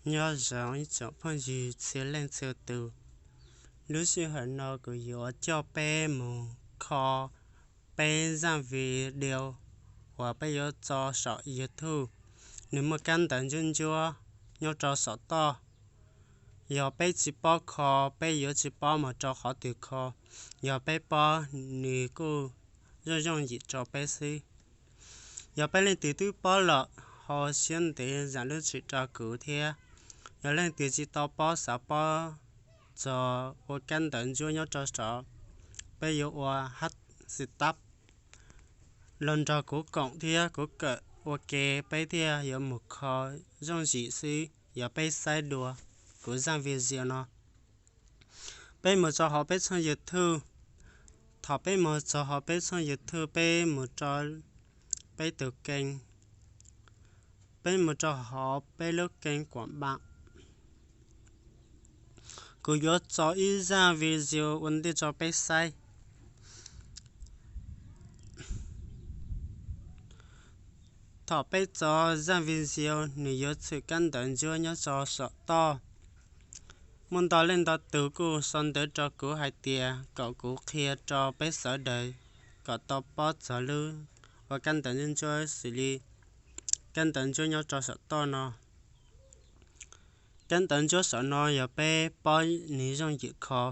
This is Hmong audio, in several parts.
Nyob zoo ib tsoom phooj ywg txhia leej txhia tus, lub sij hawm no kuv yuav coj peb mus kho peb zaj video uas peb yuav tso saum YouTube, nws muaj kab ntawv ntsuab ntsuab nyob rau saum toj. Yog peb tsis paub kho, peb yuav tsis paub mus rau qhov twg kho. Yog peb paub, nws kuj zoo zoo yim rau peb xwb. Yog peb leej twg twb paub lawm, ho siab ntev zam lub txim rau kuv thiab. Yog leej twg tsis tau paub, xav paub txog ua kab ntawv ntsuab nyob rau saum, peb yuav ua hashtab los nrog kuv koom thiab kuv kawm ua ke, peb thiaj yuav mus kho zoo yim xwb. Yog peb saib dua kuv zaj video no, peb mus rau hauv peb tshooj YouTube. Thaum peb mus rau hauv peb tshooj YouTube, peb mus rau peb tus kênh, peb mus rau hauv peb lub kênh quảng bá. Kuv yuav tso ib zaj video ua ntej rau peb saib. Thaum peb tso zaj video, nws yuav tshwm kab ntawv ntsuab nyob rau saum toj. Muaj ntau leej ntau tus kuj sau ntawv rau kuv hais tias kom kuv qhia rau peb sawv daws kom tau paub txog lub ua kab ntawv ntsuab ntsuab xws li kab ntawv ntsuab nyob rau saum toj no. Kab ntawv ntsuab saum no yog peb paub nws zoo yim kho.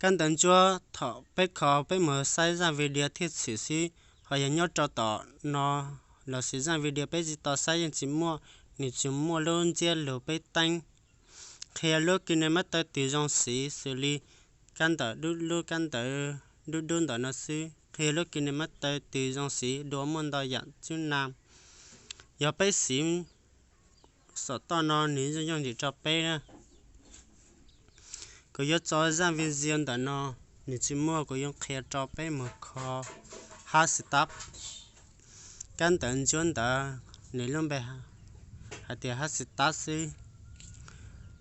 Kab ntawv ntsuab thaum peb kho, peb mus saib zaj video thiaj tshwm xwb. Ho yog nyob rau tom no lossis zaj video peb tsis tau saib yeej tsis muaj, nws tsis muaj lub ntsiab lus peb teeb qhia lub KineMaster tus zoo siv xws li kab ntawv dub, lub kab ntawv dub dub ntawm no xwb, qhia lub KineMaster tus zoo siv dua muaj ntau yam tsub na. Yog peb siv saum toj no nws zoo zoo yim rau peb na. Kuv yuav tso zaj video ntawm no, nws tsis muaj, kuv yuav qhia rau peb mus kho hashtab, kab ntawv ntsuab ntawd nws lub npe hais tias hashtab xwb.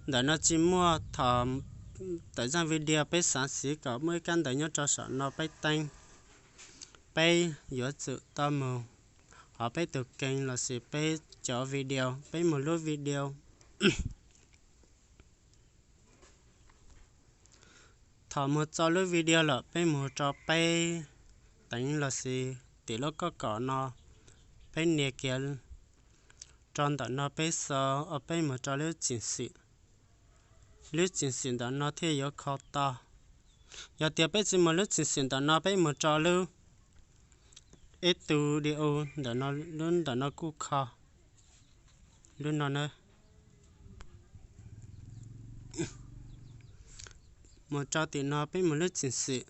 Ntawm no tsis muaj, thaum tawm zaj video peb xav siv kom muaj ib kab ntawv nyob rau saum no peb teeb, peb yuav tsum tau mus hauv peb tus kênh lossis peb cov video, peb mus lub video. Thaum mus tso lub video lawm, peb mus rau peb teev lossis tim lub kauj kaum no, peb nias kiag rau ntawm no peb xav, peb mus rau lub tseem xwm. Lub tseem xwm ntawm no thiaj yuav kho tau. Yog tias peb tsis mus lub tseem xwm ntawm no, peb mus rau lub studio ntawm no, lub ntawm no kuj kho. Lub no na, mus rau tim no peb mus lub tseem xwm.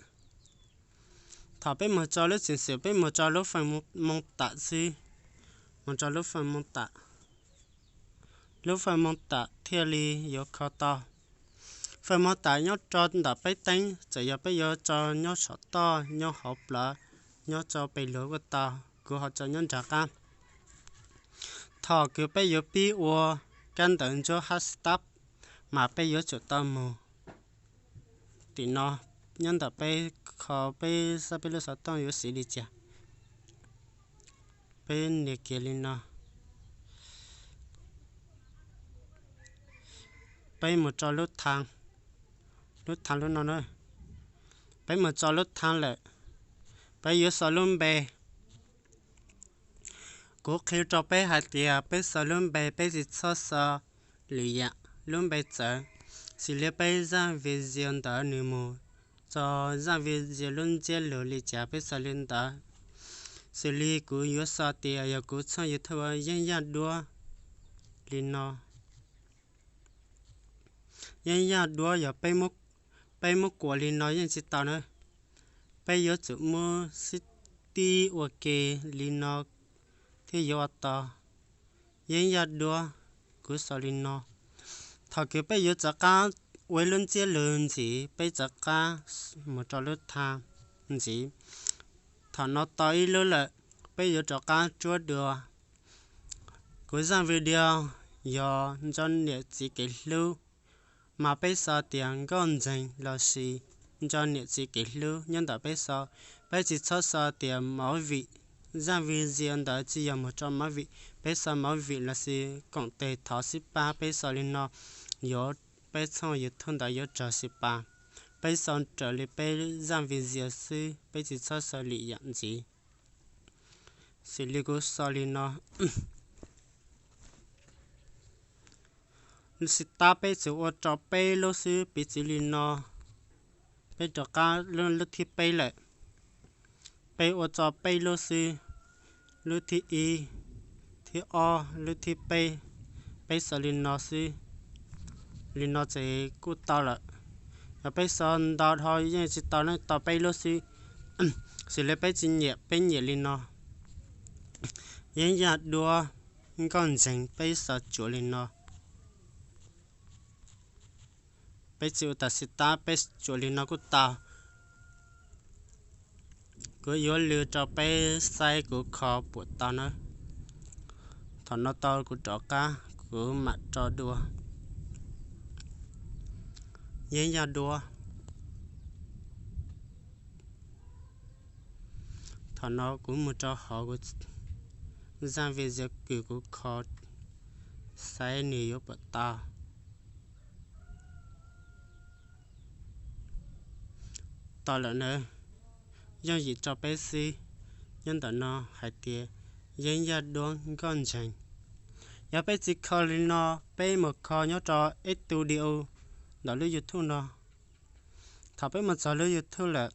Thaum peb mus rau lub tseem xwm, peb mus rau lub faj moo tam xwb, mus rau lub faj moo tam, lub faj moo tam thiaj li yuav kho tau. Faj moo tam nyob rau ntawm peb teeb, txawm yog peb yuav tso nyob saum toj, nyob hauv plawv, nyob rau pem luag kuj tau, kuv ho tso nyob nram qab. Thaum kws peb yuav pib ua kab ntawv ntsuab hashtab, mas peb yuav tsum tau mus tim no, nyob ntawm peb kho, peb saib peb lub xov tooj yuav siv li cas. Peb nias kiag li no, peb mus rau lub thav, lub thav lub no na, peb mus rau lub thav lawm, peb yuav xaus lub npe. Kuv qhia rau peb hais tias peb xaus lub npe, peb tsis txhob xaus lwm yam lub npe txawv, xws li peb zaj video ntawd nws mus rau zaj video lub ntsiab lus li cas peb xaus li ntawd. Xws li kuv yuav xaus tias yog kuv tshooj YouTube Yeeb Yaj Duab li no. Yeeb Yaj Duab, yog peb muab kuas li no yeej tsis tau na. Peb yuav tsum muab xib tib ua ke li no thiaj yuav ua tau. Yeeb Yaj Duab, kuv xaus li no. Thaum kws peb yuav rov qab ua ib lub ntsiab lus ntxiv, peb rov qab mus rau lub thav ntxiv. Thaum no tau ib lub lawm, peb yuav rov qab tsuab dua. Kuv zaj video yog Nco Niam Txiv Kev Hlub, mas peb xaus tias Nkauj Ntxeeg lossis Nco Niam Txiv Kev Hlub nyob ntawm peb xaus. Peb tsis txhob xaus tias movie, zaj video ntawd tsis yog mus rau movie, Peb xaus movie lossis koom tes thov xib pab, peb xaus li no yuav, peb txhooj YouTube ntawd yuav raug xim pas. Peb xaus raws li peb zaj video xwb, peb tsis txhob xaus lwm yam ntxiv. Xws li kuv xaus li no, xim tab peb tsuas ua rau peb lub xwb, piv txwv li no, peb rov qab lub thib peb lawm, peb ua txog peb lub xwb, lub thib ib, thib ob, lub thib peb, peb xaus li no xwb, li no ces kuj tau lawm. Yog peb xaus ntau dhau yeej tsis tau ne, tau peb lub xwb. Xws li peb tsis nyiam, peb nyiam li no, yeeb yaj duab nkauj ntseeg, peb xaus tsuas li no. Peb tsis ua tam xim tab, peb tsuas li no kuj tau. Kuv yuav lw rau peb saib kuv kho puas tau na. Thaum no tau kuv rov qab kuv mam tso dua. Yeeb yaj duab. Thaum no kuv mus rau hauv kuv zaj video kws kuv kho saib nws yuav puas tau. Tau lawm na, yooj yim rau peb xwb. Nyob ntawm no hais tias yeeb yaj duab nkauj ntseeg. Yog peb tsis kho li no, peb mus kho nyob rau studio ntawm lub YouTube no. Thaum peb mus txog lub YouTube lawm,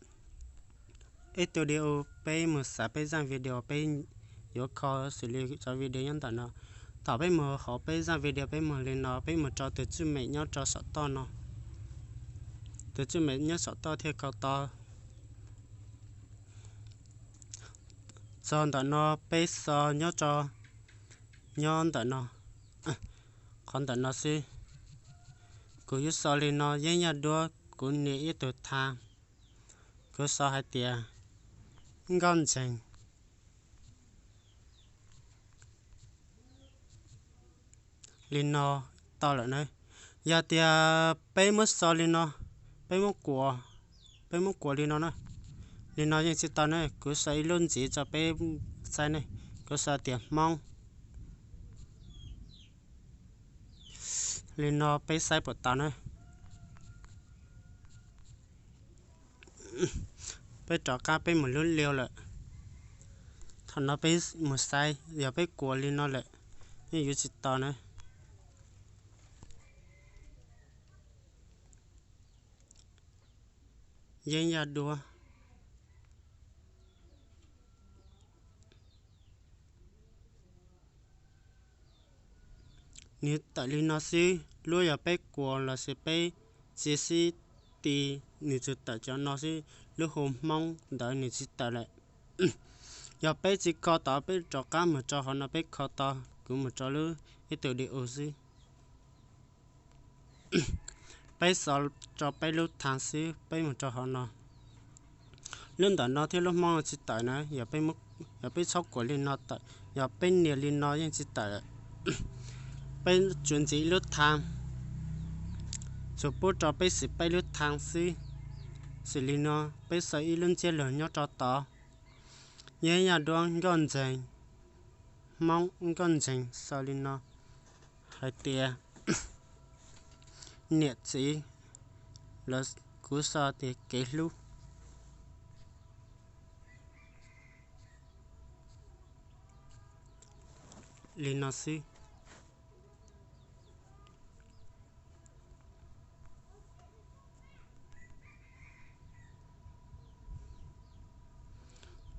studio, peb mus xaiv peb zaj video peb yuav kho, xws li cov video nyob ntawm no. Thaum peb mus hauv peb zaj video, peb mus li no, peb mus rau tus tswj mem nyob rau saum toj no. Tus tswj mem nyob saum toj thiaj kho tau. Txog ntawm no peb xaus nyob rau, nyob ntawm no, qhov ntawm no xwb. Kuv yuav xaus li no, yeeb yaj duab kuv nias ib tug tha, kuv xaus hais tias nkauj ntseeg. Li no tau lawm na. Yog tias peb muab xaus li no, peb muab kuas, peb muab kuas li no na, li no yeej tsis tau na. Kuv xaus ib lub ntxiv tso peb saib ne, kuv xaus tias Hmoob. Li no peb saib puas tau na. Peb rov qab peb mus lub liu lawm. Thaum no peb mus saib, yog peb kuas li no lawm, yeej yuav tsis tau na. Yeeb yaj duab. Nws tawm li no xwb, lub yog peb kuas lossis peb txiav sib ti, nws tsuas tawm cov no xwb, lub hu Hmoob ntawd nws tsis tawm lawm. Yog peb tsis kho tau, peb rov qab mus rau hauv no peb kho tau, kuv mus rau lub ib tug D U xwb. Peb xav rau peb lub thav xwb, peb mus rau hauv no. Lub ntawm no thiab lub Hmoob tsis tawm na, yog peb txhob kuas li no tawm, yog peb nias li no yeej tsis tawm. Peb tsuas ntxiv ib lub thav, tsuas pub rau peb xiv peb lub thav xwb. Xws li no, peb xav ib lub ntsiab lus nyob rau tod, yeeb yaj duab nkauj ntseeg, Hmoob nkauj ntseeg xaus li no hais tias niam txiv, los kuv xav tias kev hlub. Li no xwb.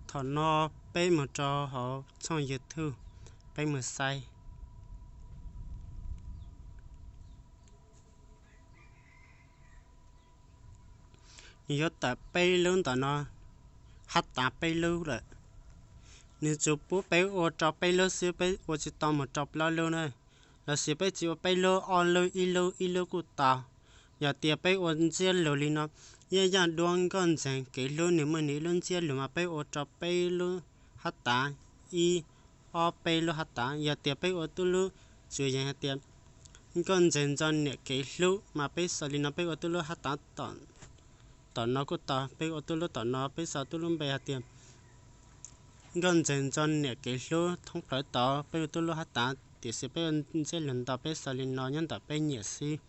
Thaum no peb mus rau hauv tshooj YouTube, peb mus saib. Nws yuav tawm peb lub ntawm no, hab tav peb lub lawm. Nws tsuas pub peb ua rau peb lub xwb, peb ua tsis tau mus rau plaub lub na. Los sis peb tsis ua peb lub, ob lub, ib lub, ib lub kuj tau. Yog tias peb ua ntsiab lus li no, yeeb yaj duab nkauj ntseeg kev hlub, nws muaj nws ib lub ntsiab lus mas peb ua rau peb lub hab tav, ib, ob, peb lub hab tav. Yog tias peb ua tub lub, tsuas yeej hais tias nkauj ntseeg ntxo niam kev hlub mas peb xav li no, peb ua tub lub hab tav tom no kuj tau, peb ua tub lub tom no, peb xav tub lub npe hais tias Nkauj Ntxawg Ntxo Niam Kev Hlub thoob plaws tod peb yuav tuaj lub hab tas, tiam sis peb ua ntsiab lus nto peb xaus li no nyob ntawm peb nyiam xwb.